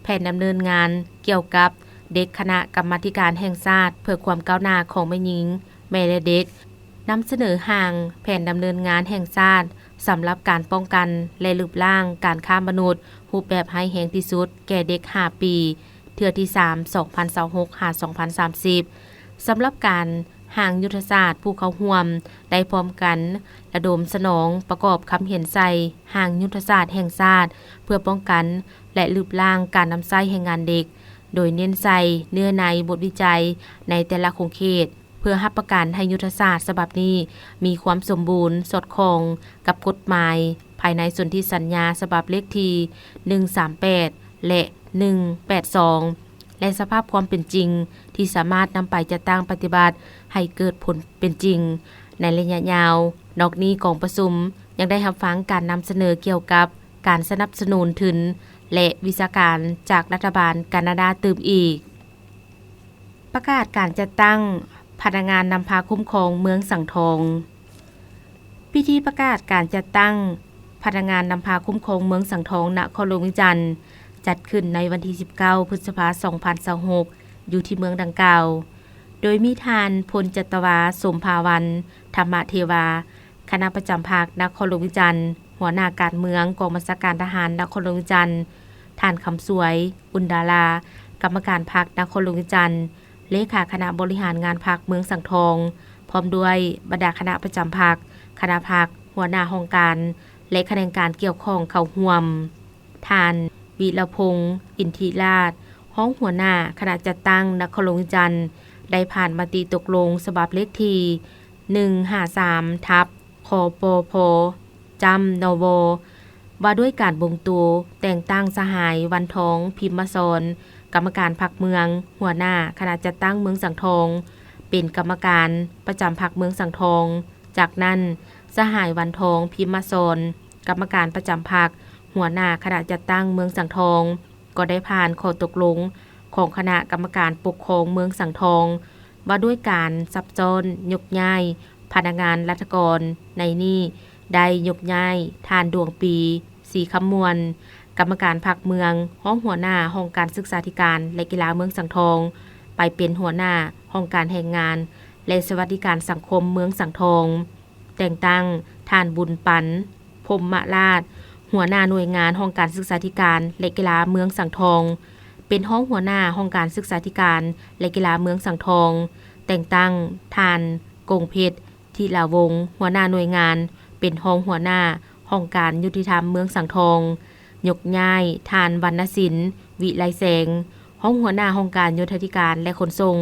ແຜນດຳເນີນງານກ່ຽວກັບເດັກຄະນະກຳມາທິການແຫ່ງຊາດເພື່ອຄວາມກ້າວໜ້າຂອງແມ່ຍິງ, ແມ່ ແລະ ເດັກ, ນຳສະເໜີຮ່າງແຜນດຳເນີນງານແຫ່ງຊາດສຳລັບການປ້ອງກັນ ແລະ ລຶບລ້າງການຄ້າມະນຸດຮູບແບບຮ້າຍແຮງທີ່ສຸດແກ່ເດັກຫ້າປີ ເທື່ອທີສາມ ສອງພັນຊາວຫົກ ຫາ ສອງພັນສາມສິບ. ສຳລັບການຮ່າງຍຸດທະສາດ, ຜູ້ເຂົ້າຮ່ວມໄດ້ພ້ອມກັນລະດົມສະໜອງປະກອບຄຳເຫັນໃສ່ຮ່າງຍຸດທະສາດແຫ່ງຊາດເພື່ອປ້ອງກັນ ແລະ ລຶບລ້າງການນຳໃຊ້ແຮງງານເດັກ, ໂດຍເນັ້ນໃສ່ເນື້ອໃນບົດວິໄຈໃນແຕ່ລະຂົງເຂດ ເພື່ອຮັບປະກັນໃຫ້ຍຸດທະສາດສະບັບນີ້ມີຄວາມສົມບູນສອດຄ່ອງກັບກົດໝາຍ ພາຍໃນສົນທິສັນຍາສະບັບເລກທີໜຶ່ງສາມແປດ ແລະ ໜຶ່ງແປດສອງ ແລະ ສະພາບຄວາມເປັນຈິງ ທີ່ສາມາດນຳໄປຈັດຕັ້ງປະຕິບັດໃຫ້ເກີດຜົນເປັນຈິງໃນໄລຍະຍາວ. ນອກນີ້, ກອງປະຊຸມຍັງໄດ້ຮັບຟັງການນຳສະເໜີກ່ຽວກັບການສະໜັບສະໜູນທຶນ ແລະ ວິຊາການຈາກລັດຖະບານການາດາຕື່ມອີກ. ປະກາດການຈັດຕັ້ງພະນັກງານນຳພາຄຸ້ມຄອງເມືອງສັງທອງ. ພິທີປະກາດການຈັດຕັ້ງພະນັກງານນຳພາຄຸ້ມຄອງເມືອງສັງທອງ ນະຄອນຫຼວງວຽງຈັນ ຈັດຂຶ້ນໃນວັນທີສິບເກົ້າ ພຶດສະພາ ສອງພັນຊາວຫົກ ຢູ່ທີ່ເມືອງດັ່ງກ່າວ, ໂດຍມີທ່ານ ພົນຈັດຕະວາ ສົມພາວັນ ທຳມະເທວາ, ຄະນະປະຈຳພັກນະຄອນຫຼວງວຽງຈັນ, ຫົວໜ້າການເມືອງກອງບັນຊາການທະຫານນະຄອນຫຼວງວຽງຈັນ, ທ່ານ ຄຳສວຍ ອຸ່ນດາລາ, ກຳມະການພັກນະຄອນຫຼວງວຽງຈັນ, ເລຂາຄະນະບໍລິຫານງານພັກເມືອງສັງທອງ, ພ້ອມດ້ວຍບັນດາຄະນະປະຈຳພັກ, ຄະນະພັກ, ຫົວໜ້າຫ້ອງການ ແລະ ຂະແໜງການກ່ຽວຂ້ອງເຂົ້າຮ່ວມ. ທ່ານ ວິລະພົງ ອິນທິລາດ, ຮອງຫົວໜ້າຄະນະຈັດຕັ້ງນະຄອນຫຼວງວຽງຈັນ ໄດ້ຜ່ານມະຕິຕົກລົງສະບັບເລກທີ ໜຶ່ງຫ້າສາມ ທັບ ຄປພ ຈ້ຳ ນວ ວ່າດ້ວຍການບົ່ງໂຕແຕ່ງຕັ້ງສະຫາຍ ວັນທອງ ພິມມະສອນ ກຳມະການພັກເມືອງ, ຫົວໜ້າຄະນະຈັດຕັ້ງເມືອງສັງທອງ ເປັນກຳມະການປະຈຳພັກເມືອງສັງທອງ. ຈາກນັ້ນ, ສະຫາຍ ວັນທອງ ພິມມະສອນ ກຳມະການປະຈຳພັກ, ຫົວໜ້າຄະນະຈັດຕັ້ງເມືອງສັງທອງ ກໍໄດ້ຜ່ານຂໍ້ຕົກລົງຂອງຄະນະກຳມະການປົກຄອງເມືອງສັງທອງ ວ່າດ້ວຍການຊັບຊ້ອນຍົກຍ້າຍພະນັກງານລັດຖະກອນ. ໃນນີ້ໄດ້ຍົກຍ້າຍທ່ານ ດວງປີ ສີຄຳມ່ວນ, ກຳມະການພັກເມືອງ, ຮອງຫົວໜ້າຫ້ອງການສຶກສາທິການ ແລະ ກິລາເມືອງສັງທອງ ໄປເປັນຫົວໜ້າຫ້ອງການແຮງງານ ແລະ ສະຫວັດດີການສັງຄົມເມືອງສັງທອງ. ແຕ່ງຕັ້ງທ່ານ ບຸນປັນ ພົມມະລາດ, ຫົວໜ້າໜ່ວຍງານຫ້ອງການສຶກສາທິການ ແລະ ກິລາເມືອງສັງທອງ ເປັນຮອງຫົວໜ້າຫ້ອງການສຶກສາທິການ ແລະ ກິລາເມືອງສັງທອງ. ແຕ່ງຕັ້ງທ່ານ ກົງເພັດ ທິລາວົງ, ຫົວໜ້າໜ່ວຍງານ ເປັນຮອງຫົວໜ້າຫ້ອງການຍຸຕິທຳເມືອງສັງທອງ. ຍົກຍ້າຍທ່ານ ວັນນະສິນ ວິໄລແສງ, ຮອງຫົວໜ້າຫ້ອງການໂຍທາທິການ ແລະ ຂົນສົ່ງ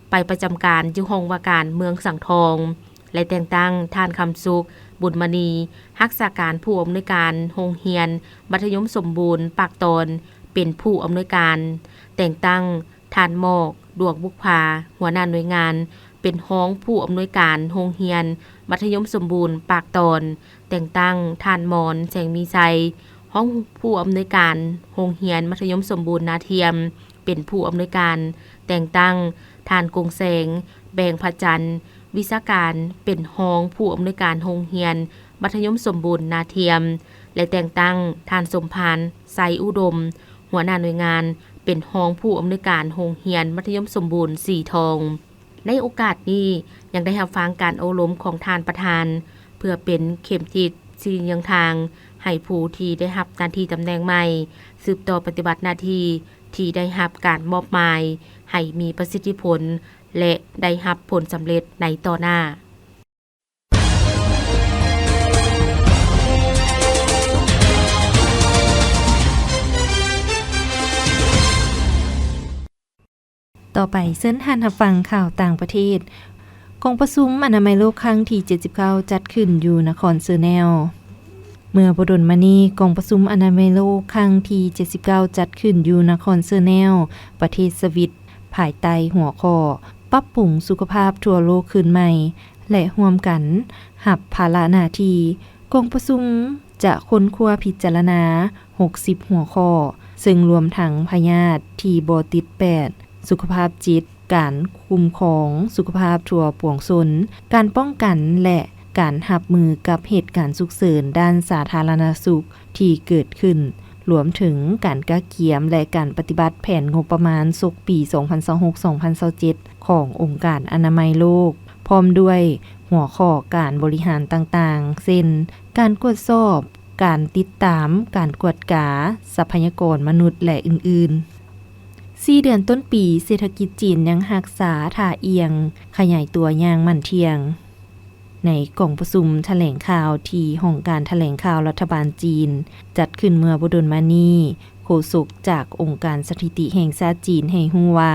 ໄປປະຈຳການຢູ່ຫ້ອງວ່າການເມືອງສັງທອງ ແລະ ແຕ່ງຕັ້ງທ່ານ ຄຳສຸກ ບຸນມະນີ, ຮັກສາການຜູ້ອຳນວຍການໂຮງຮຽນມັດທະຍົມສົມບູນປາກຕອນ ເປັນຜູ້ອຳນວຍການ. ແຕ່ງຕັ້ງທ່ານ ໝອກ ດວງບຸກຜາ, ຫົວໜ້າໜ່ວຍງານ ເປັນຮອງຜູ້ອຳນວຍການໂຮງຮຽນມັດທະຍົມສົມບູນປາກຕອນ. ແຕ່ງຕັ້ງທ່ານ ມອນ ແສງມີໄຊ, ຮອງຜູ້ອຳນວຍການໂຮງຮຽນມັດທະຍົມສົມບູນນາທຽມ ເປັນຜູ້ອຳນວຍການ. ແຕ່ງຕັ້ງທ່ານ ກົງແສງ ແບງພະຈັນ, ວິຊາການ ເປັນຮອງຜູ້ອຳນວຍການໂຮງຮຽນມັດທະຍົມສົມບູນນາທຽມ ແລະ ແຕ່ງຕັ້ງທ່ານ ສົມພານ ໄຊອຸດົມ, ຫົວໜ້າໜ່ວຍງານ ເປັນຮອງຜູ້ອຳນວຍການໂຮງຮຽນມັດທະຍົມສົມບູນສີທອງ. ໃນໂອກາດນີ້ ຍັງໄດ້ຮັບຟັງການໂອ້ລົມຂອງທ່ານປະທານ ເພື່ອເປັນເຂັມທິດຊີ້ນຳທາງໃຫ້ຜູ້ທີ່ໄດ້ຮັບໜ້າທີ່ຕຳແໜ່ງໃໝ່ ສືບຕໍ່ປະຕິບັດໜ້າທີ່ທີ່ໄດ້ຮັບການມອບໝາຍໃຫ້ມີປະສິດທິຜົນ ແລະ ໄດ້ຮັບຜົນສຳເລັດໃນຕໍ່ໜ້າ. ຕໍ່ໄປເຊີນທ່ານຮັບຟັງຂ່າວຕ່າງປະເທດ. ກອງປະຊຸມອະນາໄມໂລກຄັ້ງທີເຈັດສິບເກົ້າ ຈັດຂຶ້ນຢູ່ນະຄອນເຊີແນວ. ເມື່ອບໍ່ດົນມານີ້, ກອງປະຊຸມອະນາໄມໂລກຄັ້ງທີເຈັດສິບເກົ້າ ຈັດຂຶ້ນຢູ່ນະຄອນເຊີແນວ, ປະເທດສະວິດ, ພາຍໃຕ້ຫົວຂໍ້ ປັບປຸງສຸຂະພາບທົ່ວໂລກຄືນໃໝ່ ແລະ ຮ່ວມກັນຮັບພາລະໜ້າທີ່. ກອງປະຊຸມຈະຄົ້ນຄວ້າພິຈາລະນາ ຫົກສິບຫົວຂໍ້, ເຊິ່ງລວມທັງພະຍາດທີ່ບໍ່ຕິດແປດ, ສຸຂະພາບຈິດ, ການຄຸ້ມຄອງສຸຂະພາບທົ່ວປວງຊົນ, ການປ້ອງກັນ ແລະ ການຮັບມືກັບເຫດການສຸກເສີນດ້ານສາທາລະນະສຸກທີ່ເກີດຂຶ້ນ, ລວມເຖິງການກະກຽມ ແລະ ການປະຕິບັດແຜນງົບປະມານສົກປີສອງພັນຊາວຫົກ ສອງພັນຊາວເຈັດ ຂອງອົງການອະນາໄມໂລກ, ພ້ອມດ້ວຍຫົວຂໍ້ການບໍລິຫານຕ່າງໆ ເຊັ່ນ ການກວດສອບ, ການຕິດຕາມ, ການກວດກາ, ຊັບພະຍາກອນມະນຸດ ແລະ ອື່ນໆ. ສີ່ເດືອນຕົ້ນປີ, ເສດຖະກິດຈີນຍັງຮັກສາທ່າອ່ຽງ, ຂະຫຍາຍຕົວຢ່າງໝັ້ນທ່ຽງ. ໃນກອງປະຊຸມຖະແຫຼງຂ່າວທີ່ຫ້ອງການຖະແຫຼງຂ່າວລັດຖະບານຈີນ ຈັດຂຶ້ນເມື່ອບໍ່ດົນມານີ້, ໂຄສົກຈາກອົງການສະຖິຕິແຫ່ງຊາດຈີນໃຫ້ຮູ້ວ່າ,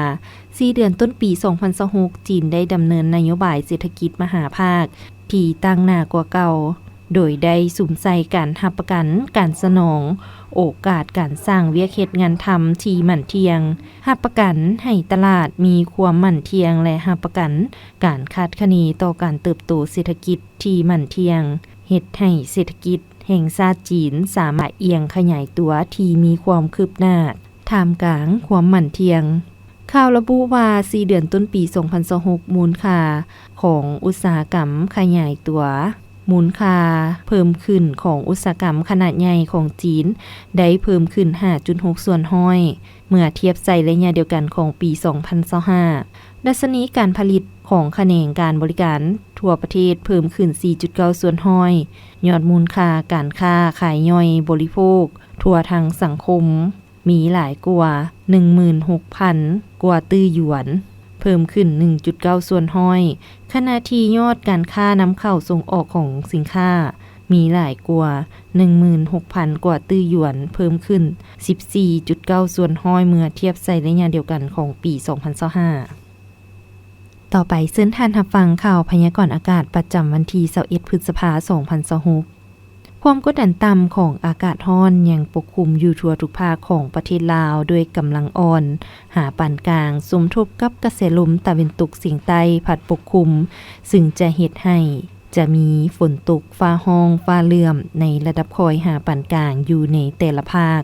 ສີ່ເດືອນຕົ້ນປີສອງພັນຊາວຫົກ ຈີນໄດ້ດຳເນີນນະໂຍບາຍເສດຖະກິດມະຫາພາກທີ່ຕັ້ງໜ້າກວ່າເກົ່າ, ໂດຍໄດ້ສຸມໃສ່ການຮັບປະກັນການສະໜອງໂອກາດການສ້າງວຽກເຮັດງານທຳທີ່ໝັ້ນທ່ຽງ, ຮັບປະກັນໃຫ້ຕະຫຼາດມີຄວາມໝັ້ນທ່ຽງ ແລະ ຮັບປະກັນການຄາດຄະເນຕໍ່ການເຕີບໂຕເສດຖະກິດທີ່ໝັ້ນທ່ຽງ, ເຮັດໃຫ້ເສດຖະກິດແຫ່ງຊາດຈີນສາມາດອຽງຂະຫຍາຍຕົວທີ່ມີຄວາມຄືບໜ້າ ທ່າມກາງຄວາມໝັ້ນທ່ຽງ. ຂ່າວລະບຸວ່າ ສີ່ເດືອນຕົ້ນປີສອງພັນຊາວຫົກ ມູນຄ່າຂອງອຸດສາຫະກຳຂະຫຍາຍຕົວ, ມູນຄ່າເພີ່ມຂຶ້ນຂອງອຸດສາຫະກຳຂະໜາດໃຫຍ່ຂອງຈີນໄດ້ເພີ່ມຂຶ້ນຫ້າຈຸດຫົກສ່ວນຮ້ອຍ ເມື່ອທຽບໃສ່ໄລຍະດຽວກັນຂອງປີສອງພັນຊາວຫ້າ. ດັດຊະນີການຜະລິດຂອງຂະແໜງການບໍລິການທົ່ວປະເທດເພີ່ມຂຶ້ນສີ່ຈຸດເກົ້າສ່ວນຮ້ອຍ. ຍອດມູນຄ່າການຄ້າຂາຍຍ່ອຍບໍລິໂພກທົ່ວທັງສັງຄົມ ມີຫຼາຍກວ່າໜຶ່ງໝື່ນຫົກພັນກວ່າຕື້ຢວນ, ເພີ່ມຂຶ້ນໜຶ່ງຈຸດເກົ້າສ່ວນຮ້ອຍ, ຂະນະທີ່ຍອດການຄ້ານຳເຂົ້າສົ່ງອອກຂອງສິນຄ້າມີຫຼາຍກວ່າໜຶ່ງໝື່ນຫົກພັນກວ່າຕື້ຢວນ, ເພີ່ມຂຶ້ນສິບສີ່ຈຸດເກົ້າສ່ວນຮ້ອຍ ເມື່ອທຽບໃສ່ໄລຍະດຽວກັນຂອງປີສອງພັນຊາວຫ້າ. ຕໍ່ໄປເຊີນທ່ານຮັບຟັງຂ່າວພະຍາກອນອາກາດປະຈຳວັນທີຊາວເອັດ ພຶດສະພາ ສອງພັນຊາວຫົກ. ຄວາມກົດດັນຕ່ຳຂອງອາກາດຮ້ອນຍັງປົກຄຸມຢູ່ທົ່ວທຸກພາກຂອງປະເທດລາວ ດ້ວຍກຳລັງອ່ອນຫາປານກາງ, ສົມທົບກັບກະແສລົມຕາເວັນຕົກສຽງໃຕ້ພັດປົກຄຸມ, ຊຶ່ງຈະເຮັດໃຫ້ຈະມີຝົນຕົກ, ຟ້າຮ້ອງ, ຟ້າເຫຼື້ອມໃນລະດັບຄ່ອຍຫາປານກາງຢູ່ໃນແຕ່ລະພາກ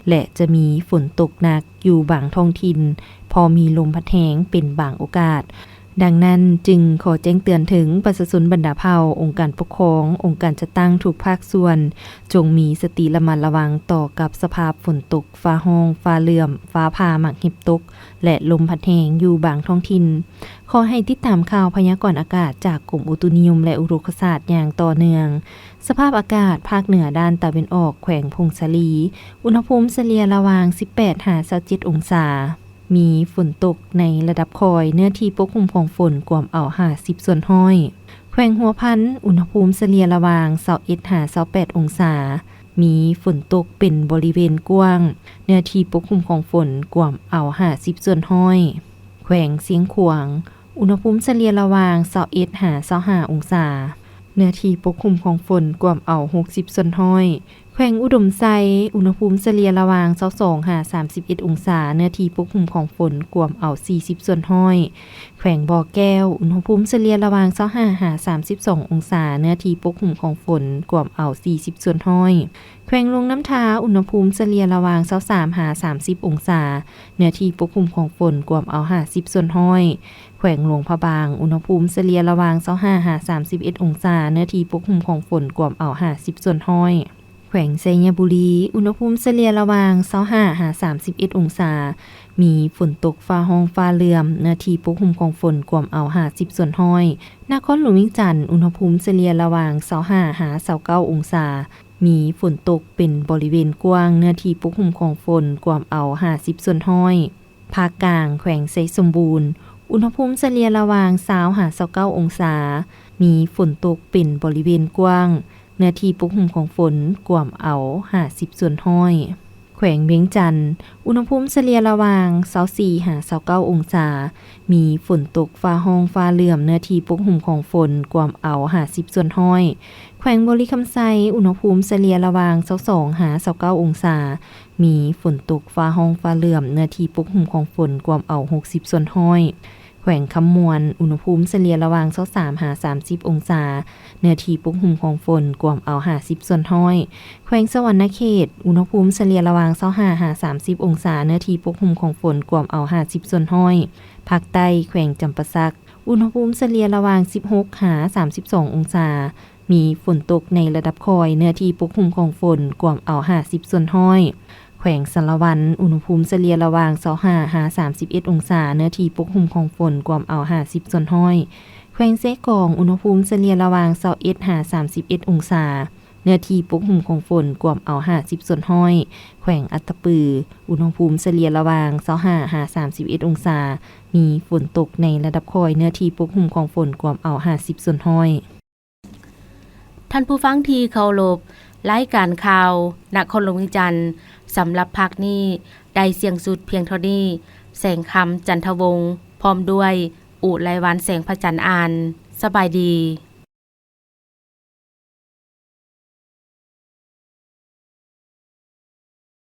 ແລະ ຈະມີຝົນຕົກໜັກຢູ່ບາງທ້ອງຖິ່ນ, ພໍມີລົມພັດແຮງເປັນບາງໂອກາດ. ດັ່ງນັ້ນຈຶ່ງຂໍແຈ້ງເຕືອນເຖິງປະຊາຊົນບັນດາເຜົ່າ, ອົງການປົກຄອງ, ອົງການຈັດຕັ້ງທຸກພາກສ່ວນ, ຈົ່ງມີສະຕິລະມັດລະວັງຕໍ່ກັບສະພາບຝົນຕົກ, ຟ້າຮ້ອງ, ຟ້າເຫຼື້ອມ, ຟ້າຜ່າ, ໝາກເຫັບຕົກ ແລະ ລົມພັດແຮງຢູ່ບາງທ້ອງຖິ່ນ. ຂໍໃຫ້ຕິດຕາມຂ່າວພະຍາກອນອາກາດຈາກກົມອຸຕຸນິຍົມ ແລະ ອຸທົກກະສາດຢ່າງຕໍ່ເນື່ອງ. ສະພາບອາກາດພາກເໜືອດ້ານຕາເວັນອອກແຂວງຜົ້ງສາລີ, ອຸນຫະພູມສະເລ່ຍລະຫວ່າງສິບແປດຫາຊາວເຈັດອົງສາ. ມີຝົນຕົກໃນລະດັບຄ່ອຍ, ເນື້ອທີ່ປົກຄຸມຂອງຝົນກວມເອົາຫ້າສິບສ່ວນຮ້ອຍ. ແຂວງຫົວພັນ, ອຸນຫະພູມສະເລ່ຍລະຫວ່າງຊາວເອັດຫາຊາວແປດອົງສາ. ມີຝົນຕົກເປັນບໍລິເວນກວ້າງ, ເນື້ອທີ່ປົກຄຸມຂອງຝົນກວມເອົາຫ້າສິບສ່ວນຮ້ອຍ. ແຂວງຊຽງຂວາງ, ອຸນຫະພູມສະເລ່ຍລະຫວ່າງຊາວເອັດຫາຊາວຫ້າອົງສາ, ເນື້ອທີ່ປົກຄຸມຂອງຝົນກວມເອົາຫົກສິບສ່ວນຮ້ອຍ. ແຂວງອຸດົມໄຊ, ອຸນຫະພູມສະເລ່ຍລະຫວ່າງຊາວສອງຫາສາມສິບເອັດອົງສາ, ເນື້ອທີ່ປົກຄຸມຂອງຝົນກວມເອົາສີ່ສິບສ່ວນຮ້ອຍ. ແຂວງບໍ່ແກ້ວ, ອຸນຫະພູມສະເລ່ຍລະຫວ່າງຊາວຫ້າຫາສາມສິບສອງອົງສາ, ເນື້ອທີ່ປົກຄຸມຂອງຝົນກວມເອົາສີ່ສິບສ່ວນຮ້ອຍ. ແຂວງຫຼວງນ້ຳທາ, ອຸນຫະພູມສະເລ່ຍລະຫວ່າງຊາວສາມຫາສາມສິບອົງສາ, ເນື້ອທີ່ປົກຄຸມຂອງຝົນກວມເອົາຫ້າສິບສ່ວນຮ້ອຍ. ແຂວງຫຼວງພະບາງ, ອຸນຫະພູມສະເລ່ຍລະຫວ່າງຊາວຫ້າຫາສາມສິບເອັດອົງສາ, ເນື້ອທີ່ປົກຄຸມຂອງຝົນກວມເອົາຫ້າສິບສ່ວນຮ້ອຍ. ແຂວງໄຊຍະບູລີ, ອຸນຫະພູມສະເລ່ຍລະຫວ່າງຊາວຫ້າຫາສາມສິບເອັດອົງສາ, ມີຝົນຕົກ, ຟ້າຮ້ອງ, ຟ້າເຫຼື້ອມ, ເນື້ອທີ່ປົກຄຸມຂອງຝົນກວມເອົາຫ້າສິບສ່ວນຮ້ອຍ. ນະຄອນຫຼວງວຽງຈັນ, ອຸນຫະພູມສະເລ່ຍລະຫວ່າງຊາວຫ້າຫາຊາວເກົ້າອົງສາ, ມີຝົນຕົກເປັນບໍລິເວນກວ້າງ, ເນື້ອທີ່ປົກຄຸມຂອງຝົນກວມເອົາຫ້າສິບສ່ວນຮ້ອຍ. ພາກກາງ, ແຂວງໄຊສົມບູນ, ອຸນຫະພູມສະເລ່ຍລະຫວ່າງຊາວຫາຊາວເກົ້າອົງສາ, ມີຝົນຕົກເປັນບໍລິເວນກວ້າງ, ເນື້ອທີ່ປົກຄຸມຂອງຝົນກວມເອົາຫ້າສິບສ່ວນຮ້ອຍ. ແຂວງວຽງຈັນ, ອຸນຫະພູມສະເລ່ຍລະຫວ່າງຊາວສີ່ຫາຊາວເກົ້າອົງສາ, ມີຝົນຕົກ, ຟ້າຮ້ອງ, ຟ້າເຫຼື້ອມ, ເນື້ອທີ່ປົກຄຸມຂອງຝົນກວມເອົາຫ້າສິບສ່ວນຮ້ອຍ. ແຂວງບໍລິຄຳໄຊ, ອຸນຫະພູມສະເລ່ຍລະຫວ່າງຊາວສອງຫາຊາວເກົ້າອົງສາ, ມີຝົນຕົກ, ຟ້າຮ້ອງ, ຟ້າເຫຼື້ອມ, ເນື້ອທີ່ປົກຄຸມຂອງຝົນກວມເອົາຫົກສິບສ່ວນຮ້ອຍ. ແຂວງຄຳມ່ວນ, ອຸນຫະພູມສະເລ່ຍລະຫວ່າງຊາວສາມຫາສາມສິບອົງສາ, ເນື້ອທີ່ປົກຄຸມຂອງຝົນກວມເອົາຫ້າສິບສ່ວນຮ້ອຍ. ແຂວງສະຫວັນນະເຂດ, ອຸນຫະພູມສະເລ່ຍລະຫວ່າງຊາວຫ້າຫາສາມສິບອົງສາ, ເນື້ອທີ່ປົກຄຸມຂອງຝົນກວມເອົາຫ້າສິບສ່ວນຮ້ອຍ. ພາກໃຕ້, ແຂວງຈຳປາສັກ, ອຸນຫະພູມສະເລ່ຍລະຫວ່າງສິບຫົກຫາສາມສິບສອງອົງສາ, ມີຝົນຕົກໃນລະດັບຄ່ອຍ, ເນື້ອທີ່ປົກຄຸມຂອງຝົນກວມເອົາຫ້າສິບສ່ວນຮ້ອຍ. ແຂວງສາລະວັນ, ອຸນຫະພູມສະເລ່ຍລະຫວ່າງຊາວຫ້າຫາສາມສິບເອັດອົງສາ, ເນື້ອທີ່ປົກຄຸມຂອງຝົນກວມເອົາຫ້າສິບສ່ວນຮ້ອຍ. ແຂວງເຊກອງ, ອຸນຫະພູມສະເລ່ຍລະຫວ່າງຊາວເອັດຫາສາມສິບເອັດອົງສາ, ເນື້ອທີ່ປົກຄຸມຂອງຝົນກວມເອົາຫ້າສິບສ່ວນຮ້ອຍ. ແຂວງອັດຕະປື, ອຸນຫະພູມສະເລ່ຍລະຫວ່າງຊາວຫ້າຫາສາມສິບເອັດອົງສາ, ມີຝົນຕົກໃນລະດັບຄ່ອຍ, ເນື້ອທີ່ປົກຄຸມຂອງຝົນກວມເອົາຫ້າສິບສ່ວນຮ້ອຍ. ທ່ານຜູ້ຟັງທີ່ເຄົາລົບ, ລາຍການຂ່າວນະຄອນຫຼວງວຽງຈັນ ສຳລັບພາກນີ້ໄດ້ສິ້ນສຸດພຽງເທົ່ານີ້. ແສງຄຳ ຈັນທະວົງ ພ້ອມດ້ວຍ ອຸໄລວັນ ແສງພະຈັນ ອ່ານ. ສະບາຍດີ.